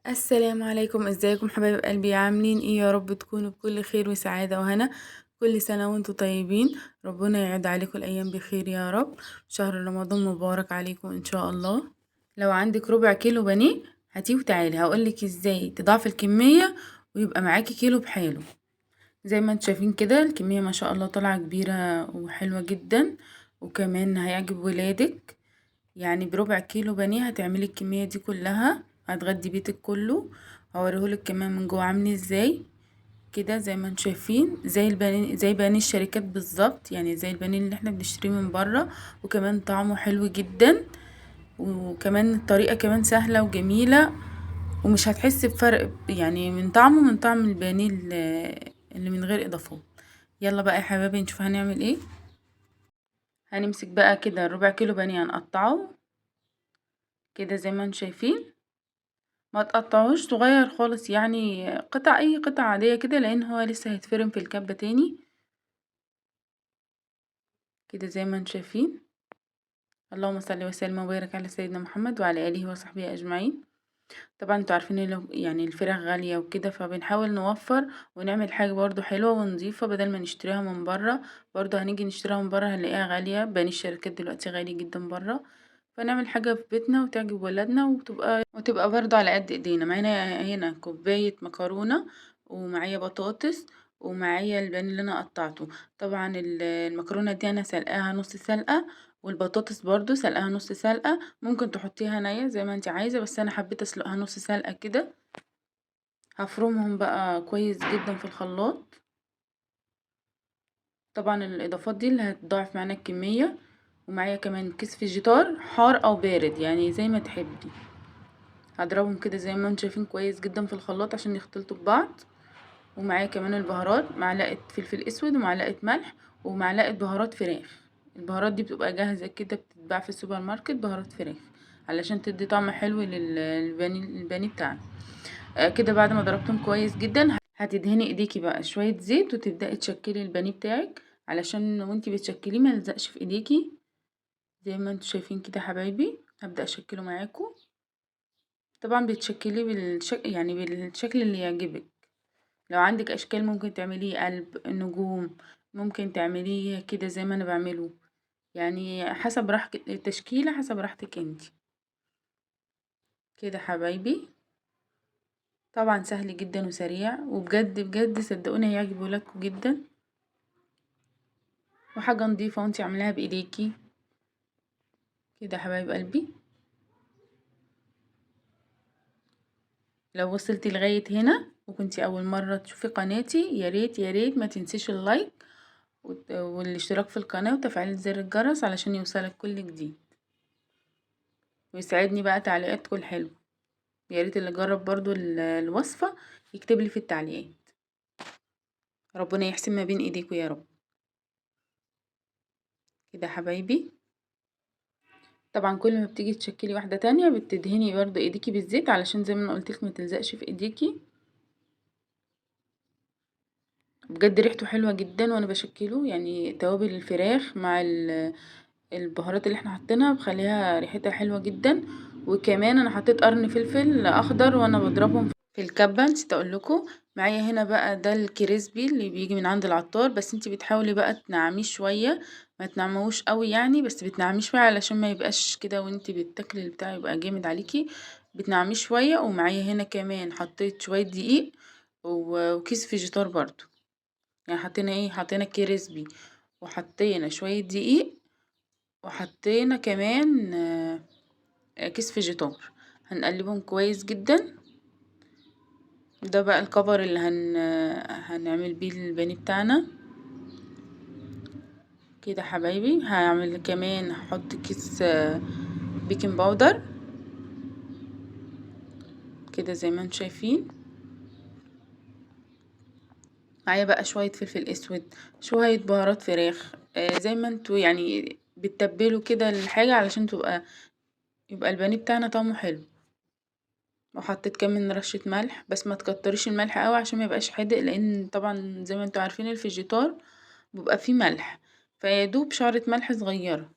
السلام عليكم، ازيكم حبايب قلبي؟ عاملين ايه؟ يا رب تكونوا بكل خير وسعادة وهنا. كل سنة وانتم طيبين، ربنا يعد عليكم الايام بخير يا رب. شهر رمضان مبارك عليكم ان شاء الله. لو عندك ربع كيلو بانيه هاتيه وتعالي هقولك ازاي تضاعفي الكمية ويبقى معاكي كيلو بحاله. زي ما انتم شايفين كده الكمية ما شاء الله طالعة كبيرة وحلوة جدا، وكمان هيعجب ولادك. بربع كيلو بانيه هتعملي الكمية دي كلها، هتغدي بيتك كله. هوريهولك كمان من جوه عامل ازاي كده، زي ما انتم شايفين، زي بانيه الشركات بالظبط، يعني زي البانيه اللي احنا بنشتريه من بره، وكمان طعمه حلو جدا، وكمان الطريقة كمان سهلة وجميلة، ومش هتحس بفرق من طعمه من طعم البانيه اللي من غير اضافات. يلا بقى يا حبايبي نشوف هنعمل ايه. هنمسك بقى كده ربع كيلو بانيه، هنقطعه كده زي ما انتم شايفين، ما تقطعوش صغير خالص، قطع اي قطع عادية كده، لان هو لسه هيتفرم في الكبة تاني كده زي ما انتم شايفين. اللهم صل وسلم وبارك على سيدنا محمد وعلى اله وصحبه اجمعين. طبعا انتوا عارفين ان الفراخ غالية وكده، فبنحاول نوفر ونعمل حاجة برضو حلوة ونظيفة بدل ما نشتريها من بره. برضو هنيجي نشتريها من بره هنلاقيها غالية، بانيه الشركات دلوقتي غالي جدا بره، فنعمل حاجة في بيتنا وتعجب ولادنا وتبقى برضو على قد ايدينا. معانا هنا كوباية مكرونة، ومعايا بطاطس، ومعايا البانيه اللي انا قطعته. طبعا المكرونة دي انا سلقاها نص سلقة، والبطاطس برضو سلقاها نص سلقة، ممكن تحطيها نية زي ما انت عايزة، بس انا حبيت اسلقها نص سلقة كده. هفرمهم بقى كويس جدا في الخلاط. طبعا الاضافات دي اللي هتضاعف معانا الكمية. ومعايا كمان كيس فيجيتار حار او بارد، زي ما تحبي. هضربهم كده زي ما انتم شايفين كويس جدا في الخلاط عشان يختلطوا ببعض. ومعايا كمان البهارات، معلقة فلفل اسود ومعلقة ملح ومعلقة بهارات فراخ. البهارات دي بتبقى جاهزة كده، بتتباع في السوبر ماركت، بهارات فراخ علشان تدي طعم حلو للبانيه بتاعنا. كده بعد ما ضربتهم كويس جدا هتدهني ايديكي بقى شوية زيت وتبدأي تشكلي البانيه بتاعك، علشان وانتي بتشكليه ما يلزقش في ايديكي زي ما انتوا شايفين كده حبايبي. هبدأ اشكله معاكم. طبعا بتشكليه بالشكل اللي يعجبك. لو عندك اشكال ممكن تعمليه قلب، نجوم، ممكن تعمليه كده زي ما انا بعمله، حسب راحتك، التشكيلة حسب راحتك انتي كده حبايبي. طبعا سهل جدا وسريع، وبجد بجد صدقوني هيعجب ولادكم جدا، وحاجة نظيفة وانتي عاملاها بايديكي كده حبايب قلبي. لو وصلتي لغاية هنا وكنتي أول مرة تشوفي قناتي، يا ريت يا ريت ما تنسيش اللايك والاشتراك في القناة وتفعيل زر الجرس علشان يوصلك كل جديد، ويسعدني بقى تعليقاتكم الحلوة. يا ريت اللي جرب برضو الوصفة يكتب لي في التعليقات. ربنا يحسن ما بين ايديكم يا رب كده حبايبي. طبعا كل ما بتيجي تشكلي واحدة تانية بتدهني برضو ايديكي بالزيت علشان زي ما انا قلتلك ما تلزقش في ايديكي. بجد ريحته حلوة جدا وانا بشكله، توابل الفراخ مع البهارات اللي احنا حاطينها بخليها ريحتها حلوة جدا. وكمان انا حطيت قرن فلفل اخضر وانا بضربهم في الكبة، نسيت اقول لكم. معايا هنا بقى ده الكريسبي اللي بيجي من عند العطار، بس انتي بتحاولي بقى تنعميه شوية، ما تنعمهوش قوي بس بتنعميه شوية علشان ما يبقاش كده وانتي بتاكلي البتاع يبقى جامد عليكي، بتنعميه شوية. ومعايا هنا كمان حطيت شوية دقيق وكيس فيجيتار برضو، حطينا ايه، حطينا كريسبي وحطينا شوية دقيق وحطينا كمان كيس فيجيتار. هنقلبهم كويس جدا. ده بقى الكفر اللي هنعمل بيه البانيه بتاعنا كده حبايبي. هعمل كمان هحط كيس بيكنج باودر كده زي ما انتم شايفين. معايا بقى شوية فلفل اسود، شوية بهارات فراخ، زي ما انتوا بتتبلوا كده الحاجة علشان يبقى البانيه بتاعنا طعمه حلو. وحطيت كمان رشة ملح، بس ما تكتريش الملح قوي عشان ما يبقاش حادق، لان طبعا زي ما انتوا عارفين الفيجيتار بيبقى فيه ملح، فيدوب شعرة ملح صغيرة.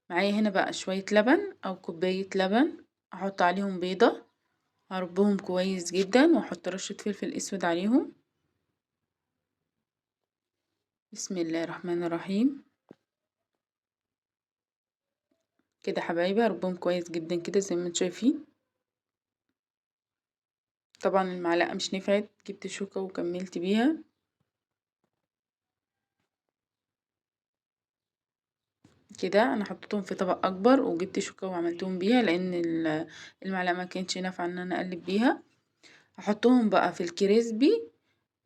معايا هنا بقى شوية لبن او كوباية لبن احط عليهم بيضة، هربهم كويس جدا، واحط رشة فلفل اسود عليهم. بسم الله الرحمن الرحيم. كده حبايبي هربهم كويس جدا كده زي ما انتم شايفين. طبعا المعلقة مش نفعت، جبت شوكة وكملت بيها. كده انا حطيتهم في طبق اكبر وجبت شوكة وعملتهم بيها، لان المعلقة ما كانتش نافعة ان انا اقلب بيها. هحطهم بقى في ال crispy،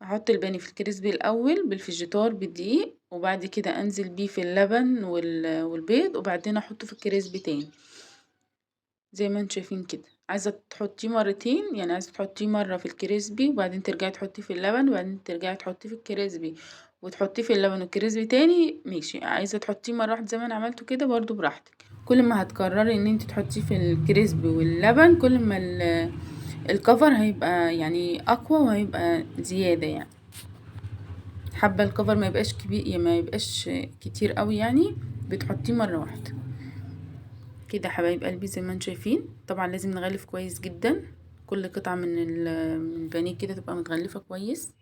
هحط البانيه في ال crispy الاول بالفيجيتار بالدقيق، وبعد كده انزل بيه في اللبن والبيض، وبعدين احطه في ال crispy تاني زي ما انتم شايفين كده. عايزه تحطيه مرتين، يعني عايزه تحطيه مرة في ال crispy وبعدين ترجعي تحطيه في اللبن، وبعدين ترجعي تحطيه في ال crispy وتحطيه في اللبن وال crispy تاني، ماشي. عايزه تحطيه مرة واحدة زي ما انا عملته كده برضو براحتك. كل ما هتكرري ان انت تحطيه في ال crispy واللبن كل ما ال cover هيبقى يعني اقوى وهيبقى زيادة. يعني حابة ال cover ما يبقاش كبير، ما يبقاش كتير قوي، يعني بتحطيه مرة واحدة كده حبايب قلبي زي ما انتم شايفين. طبعا لازم نغلف كويس جدا، كل قطعه من البانيه كده تبقى متغلفه كويس.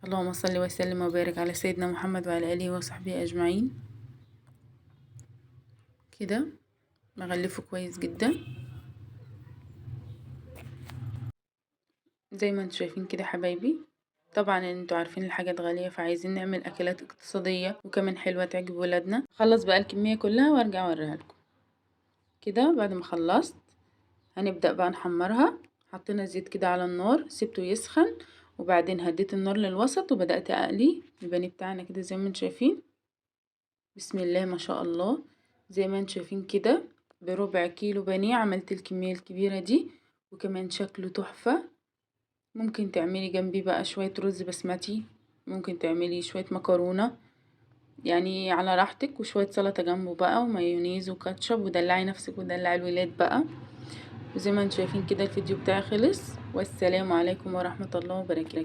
اللهم صل وسلم وبارك على سيدنا محمد وعلى اله وصحبه اجمعين. كده نغلفه كويس جدا زي ما انتم شايفين كده حبايبي. طبعا انتوا عارفين الحاجات غالية، فعايزين نعمل اكلات اقتصادية وكمان حلوة تعجب ولادنا. خلص بقى الكمية كلها وارجع اوريها لكم. كده بعد ما خلصت هنبدأ بقى نحمرها. حطينا الزيت كده على النار، سبته يسخن، وبعدين هديت النار للوسط وبدأت اقلي البانيه بتاعنا كده زي ما انتم شايفين. بسم الله ما شاء الله. زي ما انتم شايفين كده بربع كيلو بانيه عملت الكمية الكبيرة دي، وكمان شكله تحفة. ممكن تعملي جنبي بقى شوية رز بسمتي، ممكن تعملي شوية مكرونة، يعني على راحتك، وشوية سلطة جنبه بقى، ومايونيز وكاتشب، ودلعي نفسك ودلعي الولاد بقى. وزي ما انتم شايفين كده الفيديو بتاعي خلص، والسلام عليكم ورحمة الله وبركاته.